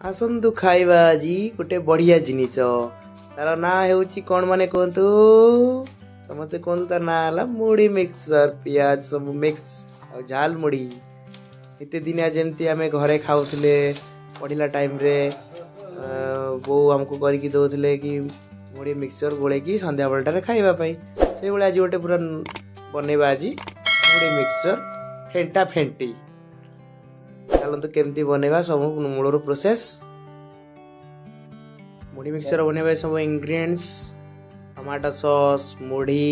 ଆସନ୍ତୁ ଖାଇବା ଆଜି ଗୋଟେ ବଢ଼ିଆ ଜିନିଷ। ତାର ନାଁ ହେଉଛି କ'ଣ ମାନେ କୁହନ୍ତୁ, ସମସ୍ତେ କୁହନ୍ତୁ। ତାର ନାଁ ହେଲା ମୁଢ଼ି ମିକ୍ସଚର, ପିଆଜ ସବୁ ମିକ୍ସ ଆଉ ଝାଲ ମୁଢ଼ି। ଏତେ ଦିନିଆ ଯେମିତି ଆମେ ଘରେ ଖାଉଥିଲେ ପଢ଼ିଲା ଟାଇମ୍ରେ, ବୋଉ ଆମକୁ କରିକି ଦେଉଥିଲେ କି ମୁଢ଼ି ମିକ୍ସଚର ଗୋଳେଇକି ସନ୍ଧ୍ୟାବେଳଟାରେ ଖାଇବା ପାଇଁ। ସେଇଭଳିଆ ଆଜି ଗୋଟେ ପୁରା ବନେଇବା ଆଜି ମୁଢ଼ି ମିକ୍ସଚର ଫେଣ୍ଟା ଫେଣ୍ଟି। ଚାଲନ୍ତୁ, କେମିତି ବନେଇବା ସବୁ ମୂଳରୁ ପ୍ରୋସେସ୍। ମୁଢ଼ି ମିକ୍ସଚର ବନେଇବା ସବୁ ଇନଗ୍ରିଡ଼ିଏଣ୍ଟସ୍: ଟମାଟୋ ସସ୍, ମୁଢ଼ି,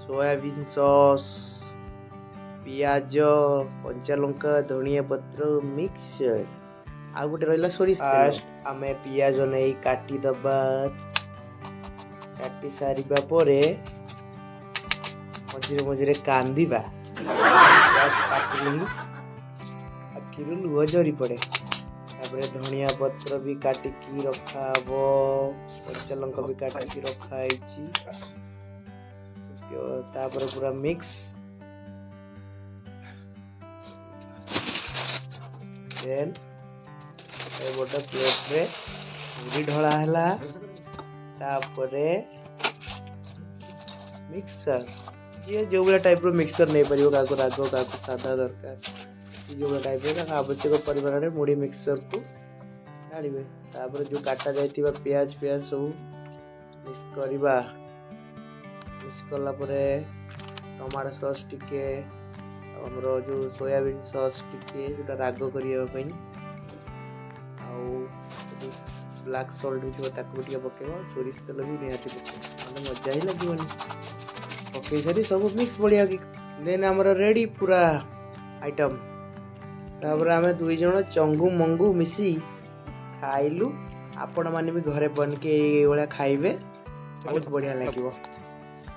ସୋୟାବିନ୍ ସସ୍, ପିଆଜ, କଞ୍ଚା ଲଙ୍କା, ଧନିଆ ପତ୍ର, ମିକ୍ସଚର ଆଉ ଗୋଟେ ରହିଲା ସୋରିଷ ତେଲ। ଆମେ ପିଆଜ ନେଇ କାଟିଦବା। କାଟି ସାରିବା ପରେ ମଝିରେ ମଝିରେ କାନ୍ଦିବା। ପିଆଜ କାଟିଲେ ହିଁ ଆଖିରୁ ଲୁହ ଝରି ପଡ଼େ। ତାପରେ ଧନିଆ ପତ୍ର ବି କାଟିକି ରଖାହବ, କଞ୍ଚା ଲଙ୍କା ବି କାଟିକି ରଖା ହେଇଛି। ତାପରେ ପୁରା ମିକ୍ସ। ଦେନ୍ ଏ ଗୋଟେ ପ୍ଲେଟ୍ରେ ମୁଢ଼ି ଢଳା ହେଲା। ତାପରେ ମିକ୍ସଚର, ଯିଏ ଯେଉଁ ଭଳିଆ ଟାଇପ୍ର ମିକ୍ସଚର ନେଇପାରିବ, କାହାକୁ ରାଗ, କାହାକୁ ସାଧା ଦରକାର, ଯେଉଁ ଭଳିଆ ଟାଇପ୍ର ତାଙ୍କ ଆବଶ୍ୟକ ପରିମାଣରେ ମୁଢ଼ି ମିକ୍ସଚରକୁ ଢାଳିବେ। ତାପରେ ଯେଉଁ କାଟା ଯାଇଥିବା ପିଆଜ ସବୁ ମିକ୍ସ କରିବା। ମିକ୍ସ କଲା ପରେ ଟମାଟୋ ସସ୍ ଟିକେ ଆଉ ଆମର ଯେଉଁ ସୋୟାବିନ୍ ସସ୍ ଟିକେ, ଯେଉଁଟା ରାଗ କରିବା ପାଇଁ, ଆଉ ଯଦି ବ୍ଲାକ୍ ସଲ୍ଟ ବି ଥିବ, ତାକୁ ବି ଟିକେ ପକାଇବ। ସୋରିଷ ତେଲ ବି ନିହାତି ପକାଇବ, ନହେଲେ ମଜା ହିଁ ଲାଗିବନି। ପକାଇ ସାରି ସବୁ ମିକ୍ସ ବଢ଼ିଆ କି ଦେନ୍ ଆମର ରେଡ଼ି ପୁରା ଆଇଟମ୍। ତାପରେ ଆମେ ଦୁଇ ଜଣ ଚଙ୍ଗୁ ମଙ୍ଗୁ ମିଶି ଖାଇଲୁ। ଆପଣମାନେ ବି ଘରେ ବନିକି ଏଇଭଳିଆ ଖାଇବେ, ବହୁତ ବଢ଼ିଆ ଲାଗିବ।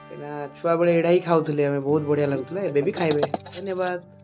କାହିଁକିନା ଛୁଆବେଳେ ଏଇଟା ହିଁ ଖାଉଥିଲେ ଆମେ, ବହୁତ ବଢ଼ିଆ ଲାଗୁଥିଲା। ଏବେ ବି ଖାଇବେ। ଧନ୍ୟବାଦ।